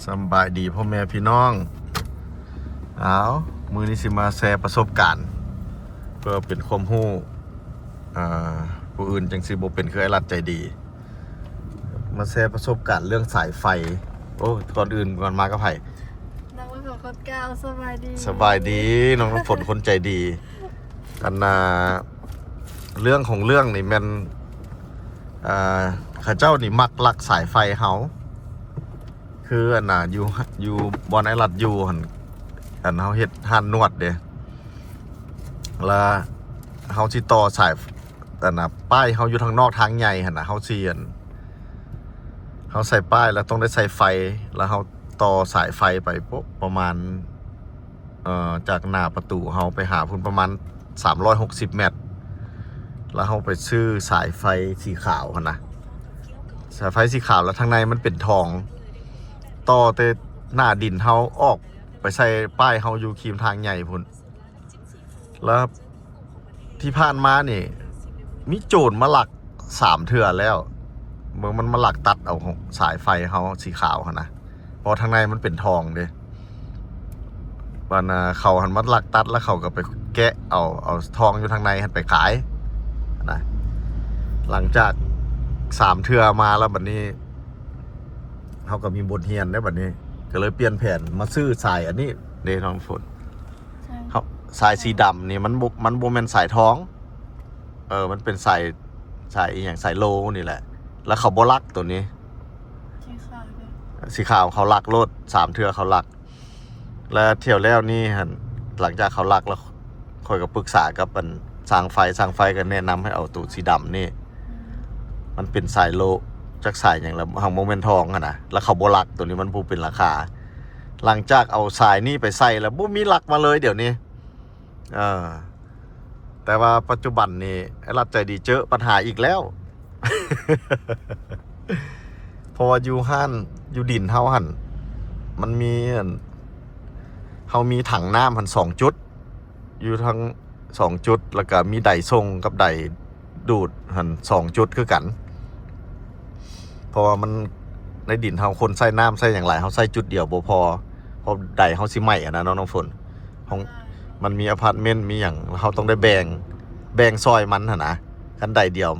ສຳບາຍດີພໍ່ແມ່ພີ່ນ້ອງ. ອ້າວ ມື້ນີ້ຊິມາແຊປະສົບການ ເພື່ອເປັນຄວາມຮູ້ ອ່າ ຜູ້ອື່ນຈັ່ງຊິບໍ່ເປັນຄືອ້າຍລັດໃຈດີ. ມາແຊປະສົບການເລື່ອງສາຍໄຟ. ໂອ້ ກ່ອນອື່ນ ກ່ອນມາກັບໃຜ? ນ້ອງນ້ຳຝົນຄົນເກົ່າ. ສະບາຍດີ. ສະບາຍດີ ນ້ອງນ້ຳຝົນຄົນໃຈດີ. ອັນນ່າ ເລື່ອງຂອງເລື່ອງນີ້ແມ່ນ ອ່າ ເຂົາເຈົ້ານີ້ມັກລັກສາຍໄຟເຮົາ. ຄືອັນນ່າ ຢູ່ ຢູ່ບ່ອນອ້າຍລັດຢູ່ຫັ້ນ ອັນເຮົາເຮັດຮ້ານນວດເດ້ ລະເຮົາຊິຕໍ່ສາຍ ອັນນ່າ ປ້າຍເຮົາຢູ່ທາງນອກທາງໃຫຍ່ຫັ້ນນະ ເຮົາຊິອັນ ເຮົາໃສ່ປ້າຍແລ້ວຕ້ອງໄດ້ໃສ່ໄຟ ລະເຮົາຕໍ່ສາຍໄຟໄປປະ ປະມານ ເອີ ຈາກໜ້າປະຕູເຮົາໄປຫາພຸ້ນປະມານສາມຮ້ອຍຫົກສິບແມັດ ລະເຮົາໄປຊື້ສາຍໄຟສີຂາວຫັ້ນນະ ສາຍໄຟສີຂາວ ລະທາງໃນມັນເປັນທອງ ຕໍ່ແຕ່ໜ້າດິນເຮົາອອກໄປໃສ່ປ້າຍເຮົາຢູ່ຄີມທາງໃຫຍ່ພຸ້ນ. ລະທີ່ຜ່ານມານີ້ ມີໂຈນມາລັກສາມເທື່ອແລ້ວ ເບິ່ງ ມັນມາລັກຕັດເອົາສາຍໄຟເຮົາສີຂາວຫັ້ນນະ ເພາະທາງໃນມັນເປັນທອງເດ້. ບາດນະ ເຂົາຫັ້ນມາລັກຕັດ ລະເຂົາກະໄປແກະເອົາ ເອົາທອງຢູ່ທາງໃນຫັ້ນໄປຂາຍນະ. ຫຼັງຈາກສາມເທື່ອມາແລ້ວ ບາດນີ້ເຮົາກະມີບົດຮຽນເດ້ ບາດນີ້ກະເລີຍປ່ຽນແຜນມາຊື້ສາຍອັນນີ້ເດ້ ນ້ອງຝົນ. ສາຍ ເຮົາ ສາຍສີດຳນີ້ມັນບໍ່ ມັນບໍ່ແມ່ນສາຍທອງ ເອີ ມັນເປັນສາຍ ສາຍອີ່ຫຍັງ ສາຍໂລນີ້ແຫຼະ ລະເຂົາບໍ່ລັກໂຕນີ້ ສີຂາວເດ້ ສີຂາວເຂົາລັກໂລດ ສາມເທື່ອເຂົາລັກ. ລະຖ້ຽວແລ້ວນີ້ຫັ້ນ ຫຼັງຈາກເຂົາລັກລະ ຂ້ອຍກະປຶກສາກັບອັນຊ່າງໄຟ ຊ່າງໄຟກະແນະນຳໃຫ້ເອົາໂຕສີດຳນີ້ ອືມ ມັນເປັນສາຍໂລ ຈັກສາຍຫຍັງລະ ຫາກບໍ່ແມ່ນທອງຫັ້ນນະ ລະເຂົາບໍ່ລັກ ໂຕນີ້ມັນບໍ່ເປັນລາຄາ. ຫຼັງຈາກເອົາສາຍນີ້ໄປໃສ່ລະ ບໍ່ມີລັກມາເລີຍດຽວນີ້ ເອີ ແຕ່ວ່າປັດຈຸບັນນີ້ ອ້າຍລັດໃຈດີເຈີປັນຫາອີກແລ້ວ ເພາະວ່າຢູ່ຮ້ານ ຢູ່ດິນເຮົາຫັ້ນ ມັນມີອັນ ເຮົາມີຖັງນ້ຳຫັ້ນສອງຈຸດ ຢູ່ທັງສອງຈຸດ ລະກະມີໄດສົ່ງກັບໄດດູດຫັ້ນສອງຈຸດຄືກັນ ເພາະວ່າມັນ ໃນດິນເຮົາຄົນໃຊ້ນ້ຳໃຊ້ຫຍັງຫຼາຍ ເຮົາໃຊ້ຈຸດດຽວບໍ່ພໍ ເພາະໄດເຮົາຊິໄໝ້ຫັ້ນນະ ນ້ອງ ນ້ອງຝົນ. ຂອງ ມັນມີອາພາດເມັນ ມີຫຍັງ ເຮົາຕ້ອງໄດ້ແບ່ງ ແບ່ງຊ່ອຍມັນຫັ້ນນະ ຄັນໄດດຽວ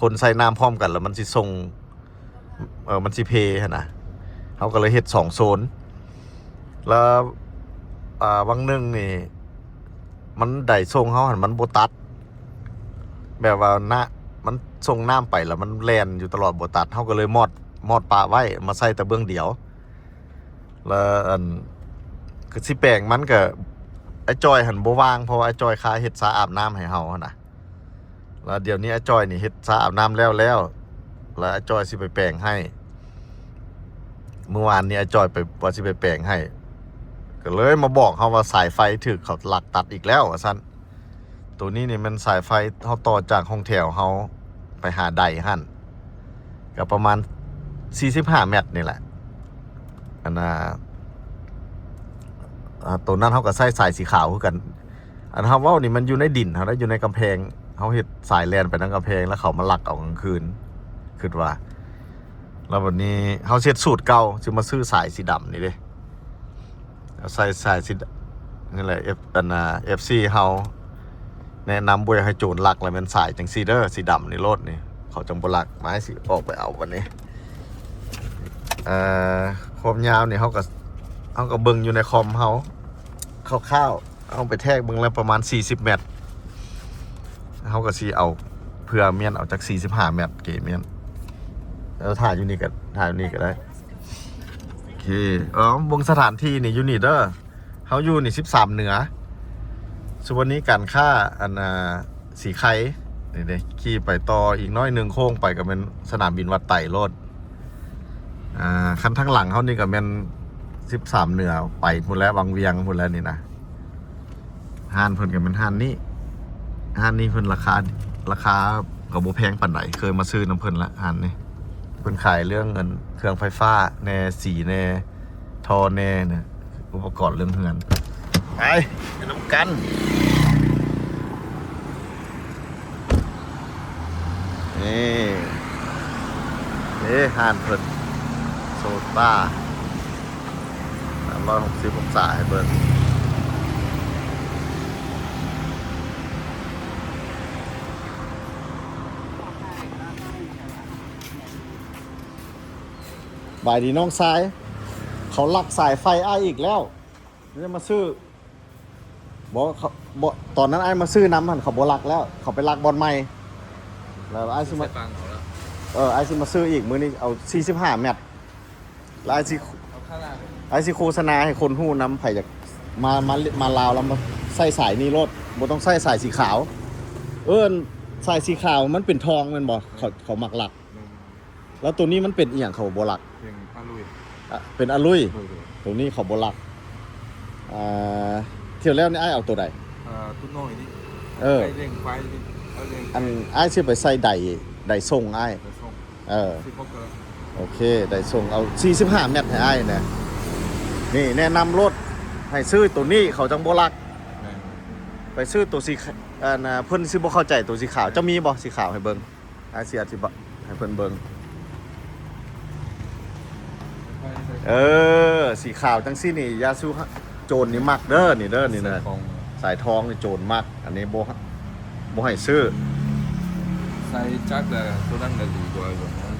ຄົນໃຊ້ນ້ຳພ້ອມກັນລະມັນຊິສົ່ງ ເອີ ມັນຊິເພຫັ້ນນະ ເຮົາກະເລີຍເຮັດສອງໂຊນ. ລະ ອາ ຫວ່າງໜຶ່ງນີ້ ມັນໄດສົ່ງເຮົາຫັ້ນມັນບໍ່ຕັດ ແບບວ່ານະ ມັນສົ່ງນ້ຳໄປລະມັນແລ່ນຢູ່ຕະຫຼອດບໍ່ຕັດ ເຮົາກະເລີຍມອດ ມອດປະໄວ້ ມາໃສ່ແຕ່ເບື້ອງດຽວ. ລະອັນ ກະຊິແປງມັນກະ ອ້າຍຈ້ອຍຫັ້ນບໍ່ວ່າງ ເພາະວ່າອ້າຍຈ້ອຍຄາເຮັດສະອາບນ້ຳໃຫ້ເຮົາຫັ້ນນະ. ລະດຽວນີ້ອ້າຍຈ້ອຍນີ້ເຮັດສະອາບນ້ຳແລ້ວແລ້ວ ລະອ້າຍຈ້ອຍຊິໄປແປງໃຫ້. ມື້ວານນີ້ອ້າຍຈ້ອຍໄປ ວ່າຊິໄປແປງໃຫ້ ກະເລີຍມາບອກເຮົາວ່າສາຍໄຟຖືກເຂົາລັກຕັດອີກແລ້ວວ່າຊັ້ນ. ໂຕນີ້ນີ້ແມ່ນສາຍໄຟເຮົາຕໍ່ຈາກຫ້ອງແຖວເຮົາໄປຫາໄດຫັ້ນ ກະປະມານສີ່ສິບຫ້າແມັດນີ້ແຫຼະ. ອັນນ່າ ອາ ໂຕນັ້ນເຮົາກະໃຊ້ສາຍສີຂາວຄືກັນ. ອັນເຮົາເວົ້ານີ້ມັນຢູ່ໃນດິນເຮົາໄດ໋ ຢູ່ໃນກຳແພງ ເຮົາເຮັດສາຍແລ່ນໄປນຳກຳແພງ ລະເຂົາມາລັກເອົາກາງຄືນ ຄຶດວ່າ. ລະບາດນີ້ເຮົາຊິເຮັດສູດເກົ່າ ຊິມາຊື້ສາຍສີດຳນີ້ເດ້ ເອົາໃສ່ສາຍສີດຳນີ້ແຫຼະ ເອັຟ ອັນນ່າ ເອັຟຊີ ເຮົາແນະນຳ ບໍ່ຢາກໃຫ້ໂຈນລັກ ລະແມ່ນສາຍຈັ່ງຊີ້ເດີ ສີດຳນີ້ໂລດນີ້ ເຂົາຈັ່ງບໍ່ລັກ. ມາ ຊິອອກໄປເອົາບາດນີ້ ເອີ ຄວາມຍາວນີ້ເຮົາກະ ເຮົາກະເບິ່ງຢູ່ໃນຄອມເຮົາ ຄ່າວໆ ເຮົາໄປແທກເບິ່ງແລ້ວປະມານສີ່ສິບແມັດ ເຮົາກະຊິເອົາ ເພື່ອມ້ຽນເອົາຈັກສີ່ສິບຫ້າແມັດ ເກມ້ຽນ. ເອີ ຖ່າຍຢູ່ນີ້ກະ ຖ່າຍຢູ່ນີ້ກະໄດ້. ໂອເຄ ເອີ ເບິ່ງສະຖານທີ່ນີ້ ຢູ່ນີ້ເດີ ເຮົາຢູ່ນີ້ສິບສາມເໜືອ ສຸວັນນີການຄ້າ ອັນ ອາ ສີໄຄ ນີ້ເດ້ ຂີ່ໄປຕໍ່ອີກໜ້ອຍໜຶ່ງ ໂຄ້ງໄປກະແມ່ນສະໜາມບິນວັດໄຕໂລດ. ອາ ຄັນທາງຫຼັງເຮົານີ້ກະແມ່ນສິບສາມເໜືອ ໄປພຸ້ນແຫຼະ ວັງວຽງພຸ້ນແຫຼະນີ້ນະ. ຮ້ານເພິ່ນກະແມ່ນຮ້ານນີ້ ຮ້ານນີ້ເພິ່ນລາຄາ ລາຄາກະບໍ່ແພງປານໃດ ເຄີຍມາຊື້ນຳເພິ່ນລະ ຮ້ານນີ້. ເພິ່ນຂາຍເລື່ອງອັນເຄື່ອງໄຟຟ້າແດ່ ສີແດ່ ທໍ່ແດ່ນະ ອຸປະກອນເລື່ອງເຮືອນ. ໄປ ໄປນຳກັນ. ນີ້ ເດ້ຮ້ານເພິ່ນ ໂຊຕາ. ຮ້ອຍຫົກສິບອົງສາໃຫ້ເບິ່ງ. ບາຍດີນ້ອງຊາຍ, ເຂົາລັກສາຍໄຟອ້າຍອີກແລ້ວ. ໄດ້ມາຊື້ ບໍ່ ເຂົາ ບໍ່ ຕອນນັ້ນອ້າຍມາຊື້ນຳຫັ້ນ ເຂົາບໍ່ລັກແລ້ວ ເຂົາໄປລັກບ່ອນໃໝ່ ແລ້ວອ້າຍຊິມາ ໃສ່ປັງເຂົາແລ້ວ ເອີ ອ້າຍຊິມາຊື້ອີກ ມື້ນີ້ເອົາສີ່ສິບຫ້າແມັດ ແລ້ວອ້າຍຊິ ເອົາຂ້າງໜ້າ ອ້າຍຊິໂຄສະນາໃຫ້ຄົນຮູ້ນຳ ໃຜຢາກມາ ມາ ມາລາວແລ້ວມາໃຊ້ສາຍນີ້ໂລດ ບໍ່ຕ້ອງໃຊ້ສາຍສີຂາວ ເອີ້ນສາຍສີຂາວມັນເປັນທອງແມ່ນບໍ່? ເຂົາ ເຂົາມັກລັກ. ແລ້ວໂຕນີ້ມັນເປັນອີ່ຫຍັງເຂົາບໍ່ລັກ? ເປັນອາລຸຍ ອະ ເປັນອາລຸຍ ໂດຍໆ ໂຕນີ້ເຂົາບໍ່ລັກ. ອ່າ ທ່ຽວແລ້ວນີ້ອ້າຍເອົາໂຕໃດ? ອ່າ ໂຕນ້ອຍນີ້ ເອີ ໄຟເລັ່ງໄຟນີ້ ໄຟເລັ່ງ ອັນອ້າຍຊິໄປໃສ່ໄດ ໄດສົ່ງອ້າຍ ໄດສົ່ງ ເອີ ສິບຫົກກໍ ໂອເຄ ໄດສົ່ງ ເອົາສີ່ສິບຫ້າແມັດໃຫ້ອ້າຍແດ່. ນີ້ແນະນຳໂລດ ໃຫ້ຊື້ໂຕນີ້ເຂົາຈັ່ງບໍ່ລັກ. ແມ່ນ ໄປຊື້ໂຕສີ ອັນ ເພິ່ນຊິບໍ່ເຂົ້າໃຈໂຕສີຂາວ ເຈົ້າມີບໍ່ສີຂາວໃຫ້ເບິ່ງ? ອ້າຍຊິອະທິບາຍໃຫ້ເພິ່ນເບິ່ງ. ເອີ ສີຂາວຈັ່ງຊີ້ນີ້ ຢ່າສູ່ໂຈນນີ້ມັກເດີ ນີ້ເດີ ນີ້ນະ ສາຍທອງ ສາຍທອງນີ້ໂຈນມັກ. ອັນນີ້ບໍ່ ບໍ່ໃຫ້ຊື້. ໃສ່ຈັກແລ້ວ ໂຕນັ້ນກໍດີກວ່າ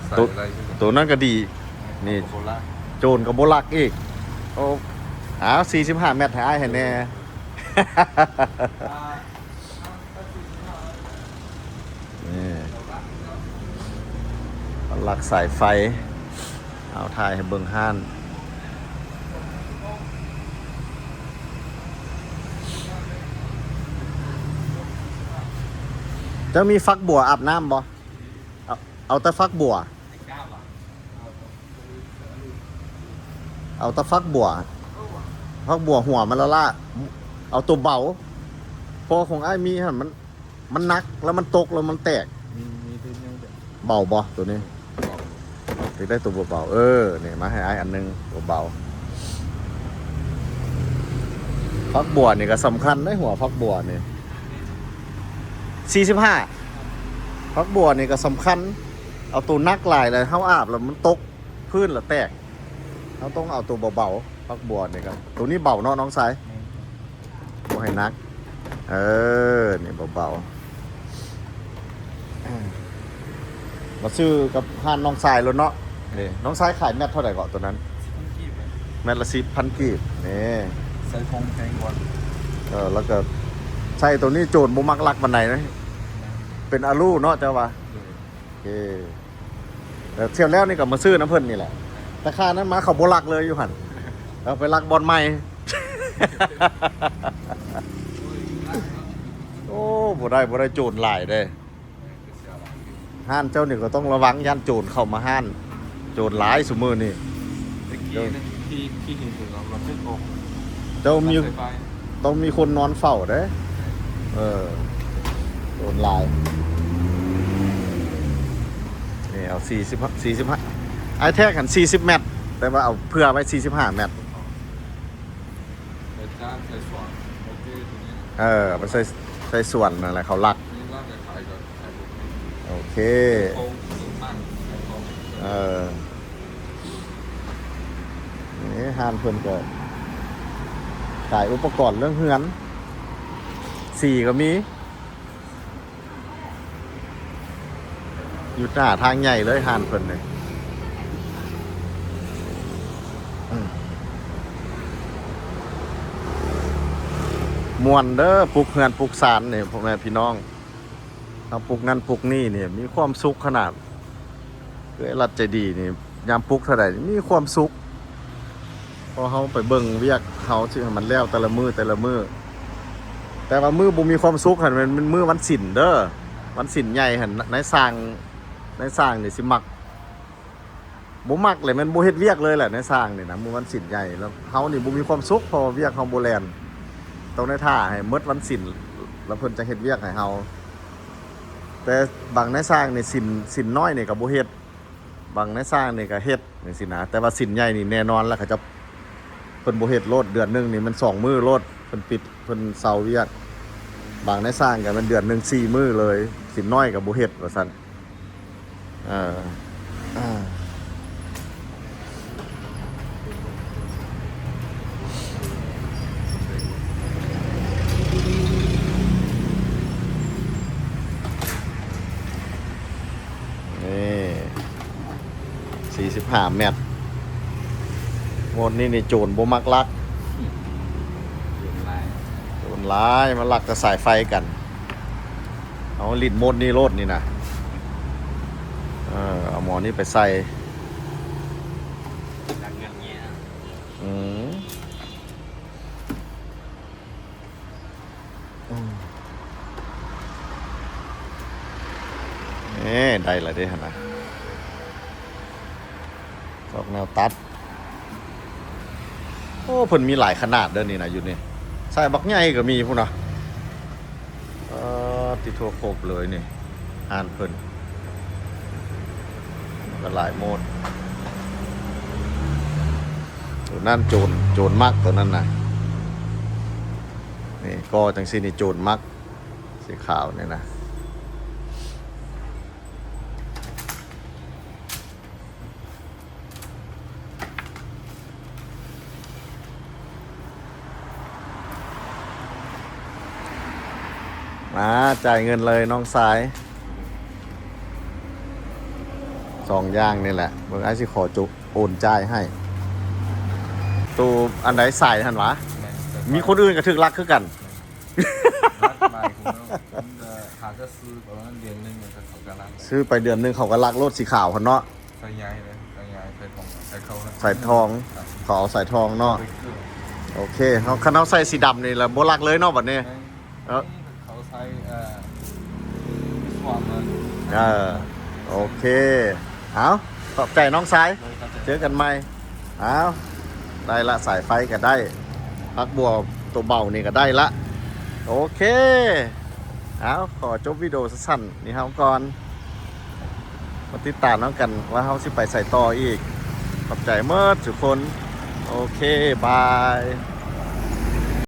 ໃສ່ ໂຕ ຫຼາຍ ໂຕນັ້ນກໍດີ ນີ້ ໂຕ ໂຈນກໍບໍ່ລັກອີກ. ໂອ້ ອ້າວ ສີ່ສິບຫ້າແມັດໃຫ້ອ້າຍໃຫ້ແດ່. ນີ້ ລັກສາຍໄຟ ເອົາ ຖ່າຍໃຫ້ເບິ່ງຮ້ານ. ເຈົ້າມີຝັກບົວອາບນ້ຳບໍ່? ເອົາ ເອົາແຕ່ຝັກບົວ. ເອົາແຕ່ຝັກບົວ ຝັກບົວຫົວມັນລະລະ ເອົາໂຕເບົາ ເພາະຂອງອ້າຍມີຫັ້ນ ມັນ ມັນໜັກ ແລ້ວມັນຕົກ ແລ້ວມັນແຕກ. ມີ ມີໂຕຫຍັງແບບ ເບົາບໍ່ໂຕນີ້? ເບົາ ຢາກໄດ້ໂຕເບົາໆ ເອີ ນີ້ ມາໃຫ້ອ້າຍອັນໜຶ່ງ ເບົາໆ. ຝັກບົວນີ້ກໍສຳຄັນເດ້ ຫົວຝັກບົວນີ້ ສີ່ສິບຫ້າ ຝັກບົວນີ້ກໍສຳຄັນ ເອົາໂຕໜັກຫຼາຍແລ້ວເຮົາອາບແລ້ວມັນຕົກ ພື້ນລະແຕກ ເຮົາຕ້ອງເອົາໂຕເບົາໆ ຝັກບົວນີ້ກໍ ໂຕນີ້ເບົາເນາະນ້ອງຊາຍ ແມ່ນ ບໍ່ໃຫ້ໜັກ ເອີ ນີ້ເບົາໆ. ມາຊື້ກັບຮ້ານນ້ອງຊາຍໂລດເນາະ ນີ້ ນ້ອງຊາຍຂາຍແມັດເທົ່າໃດເກາະໂຕນັ້ນ? ສິບພັນກີບ ແມັດລະສິບພັນກີບ ນີ້ ໃສ່ຂອງແພງກ່ອນ ເອີ ແລ້ວກໍໃສ່ໂຕນີ້ໂຈນບໍ່ມັກລັກປານໃດນະ ເປັນອາລູເນາະເຈົ້າວ່າ ໂດຍ ໂອເຄ. ແລ້ວທ່ຽວແລ້ວນີ້ກໍມາຊື້ນຳເພິ່ນນີ້ແຫຼະ ແຕ່ຄາວນັ້ນມາເຂົາບໍ່ລັກເລີຍຢູ່ຫັ້ນ ເອົາໄປລັກບ່ອນໃໝ່. ໂອ້ ບໍ່ໄດ້ ບໍ່ໄດ້ ໂຈນຫຼາຍເດ້ ຮ້ານເຈົ້ານີ້ກໍຕ້ອງລະວັງ ຢ້ານໂຈນເຂົ້າມາຮ້ານ ໂຈນຫຼາຍຊຸມື້ນີ້. ແຕ່ກີ້ນັ້ນທີ່ ທີ່ເຫັນຢູ່ເນາະ ລະຕຶກອອກ ເຈົ້າມີ ຕັດສາຍໄຟ ຕ້ອງມີຄົນນອນເຝົ້າເດ້ ເອີ ໂດນຫຼາຍ. ນີ້ເອົາສີ່ສິບ ສີ່ສິບຫ້າ ອ້າຍແທກຫັ້ນສີ່ສິບແມັດ ແຕ່ວ່າເອົາເຜື່ອໄວ້ສີ່ສິບຫ້າແມັດ ໃສ່ຈານ ໃສ່ສວນ ໂອເຄ ໂຕນີ້ ເອີ ເອົາໄປໃສ່ ໃສ່ສວນນັ້ນແຫຼະ ເຂົາລັກ ນີ້ລາວຈະຂາຍກໍຂາຍ ໂອເຄ ຂອງມັນ ຂອງ ເອີ ນີ້ຮ້ານເພິ່ນກໍຂາຍອຸປະກອນເລື່ອງເຮືອນ ສີກໍມີ ຢູ່ໜ້າທາງໃຫຍ່ເລີຍຮ້ານເພິ່ນນີ້ ອືມ ມ່ວນເດີ ປຸກເຮືອນປຸກຊານນີ້ ພໍ່ແມ່ພີ່ນ້ອງ. ເຮົາປຸກນັ້ນປຸກນີ້ນີ້ມີຄວາມສຸກຂະໜາດ ເອື້ອຍລັດໃຈດີນີ້ ຍາມປຸກເທົ່າໃດມີຄວາມສຸກ ເພາະເຮົາໄປເບິ່ງວຽກເຮົາຊິໃຫ້ມັນແລ້ວແຕ່ລະມື້ແຕ່ລະມື້. ແຕ່ວ່າມື້ບໍ່ມີຄວາມສຸກຫັ້ນແມ່ນ ແມ່ນມື້ວັນສິນເດີ ວັນສິນໃຫຍ່ຫັ້ນ ນາຍຊ່າງ ນາຍຊ່າງນີ້ຊິມັກ ບໍ່ມັກເລີຍ ແມ່ນບໍ່ເຮັດວຽກເລີຍແຫຼະ ນາຍຊ່າງນີ້ນະ ມື້ວັນສິນໃຫຍ່ ແລ້ວເຮົານີ້ບໍ່ມີຄວາມສຸກ ເພາະວ່າວຽກເຮົາບໍ່ແລ່ນ ຕ້ອງໄດ້ຖ້າໃຫ້ໝົດວັນສິນ ແລ້ວເພິ່ນຈະເຮັດວຽກໃຫ້ເຮົາ. ແຕ່ບາງນາຍຊ່າງນີ້ສິນ ສິນນ້ອຍນີ້ກໍບໍ່ເຮັດ ບາງນາຍຊ່າງນີ້ກໍເຮັດຈັ່ງຊີ້ນະ ແຕ່ວ່າສິນໃຫຍ່ນີ້ແນ່ນອນແລ້ວ ເຂົາເຈົ້າ ເພິ່ນບໍ່ເຮັດໂລດ ເດືອນໜຶ່ງນີ້ມັນສອງມື້ໂລດ ເພິ່ນປິດ ເພິ່ນເຊົາວຽກ. ບາງນາຍຊ່າງກໍແມ່ນເດືອນໜຶ່ງສີ່ມື້ເລີຍ ສິນນ້ອຍກໍບໍ່ເຮັດວ່າຊັ້ນ. ເອີ ເອີ ເອີ ຫ້າແມັດ. ໂໝດນີ້ນີ້ໂຈນບໍ່ມັກລັກ ໂຈນຫຼາຍ ໂຈນຫຼາຍ ມາລັກແຕ່ສາຍໄຟກັນ. ເອົາຫຼິ້ນໂໝດນີ້ໂລດນີ້ນະ ເອີ ເອົາໝໍນີ້ໄປໃສ່ ລັກເງິນເມຍ ອືມ. ອືມ ເອີ ໄດ້ລະເດ້ຫັ້ນນະ ຊອກແນວຕັດ. ໂອ້ ເພິ່ນມີຫຼາຍຂະໜາດເດີນີ້ນະ ຢູ່ນີ້ ສາຍບັກໃຫຍ່ກໍມີພຸ້ນນະ. ເອີ ຕິໂທ ຄົບເລີຍນີ້ ຮ້ານເພິ່ນ ກໍຫຼາຍໂໝດ. ໂຕນັ້ນໂຈນ ໂຈນມັກໂຕນັ້ນນະ ນີ້ກໍຈັ່ງຊີ້ນີ້ ໂຈນມັກ ສີຂາວນີ້ນະ. ມາ ຈ່າຍເງິນເລີຍນ້ອງຊາຍ ສອງຢ່າງນີ້ແຫຼະ ເບິ່ງອ້າຍຊິຂໍໂອນຈ່າຍໃຫ້. ໂຕອັນໃດ ສາຍຫັ້ນຫວາ? ແມ່ນ ມີຄົນອື່ນກໍຖືກລັກຄືກັນ. ແມ່ນ ລັກຫຼາຍຄົນເນາະ ມັນກໍຫາກໍຊື້ປະມານເດືອນໜຶ່ງ ແລ້ວກໍເຂົາກໍລັກ ຊື້ໄປເດືອນໜຶ່ງເຂົາກໍລັກໂລດ ສີຂາວຫັ້ນເນາະ. ສາຍໃຍເດ້ ສາຍໃຍ ສາຍທອງ ສາຍເຂົາ ສາຍທອງ ເຂົາເອົາສາຍທອງເນາະ. ໂອເຄ ເຮົາ ຄັນເຮົາໃສ່ສີດຳນີ້ລະບໍ່ລັກເລີຍເນາະບັດນີ້. ເອີ ເຂົາໃສ່ ເອີ ສວ່າງເລີຍ ເອີ ໂອເຄ ເອົາ ຂອບໃຈນ້ອງຊາຍ ໂດຍ ຂອບໃຈ ເຈີກັນໃໝ່. ເອົາ ໄດ້ລະ ສາຍໄຟກໍໄດ້ ຜັກບົ່ວໂຕເບົານີ້ກໍໄດ້ລະ. ໂອເຄ ເອົາ ຂໍຈົບວິດີໂອສັ້ນໆນີ້ເຮົາກ່ອນ ມາຕິດຕາມນຳກັນວ່າເຮົາຊິໄປໃສຕໍ່ອີກ. ຂອບໃຈໝົດທຸກຄົນ ໂອເຄ ບາຍ.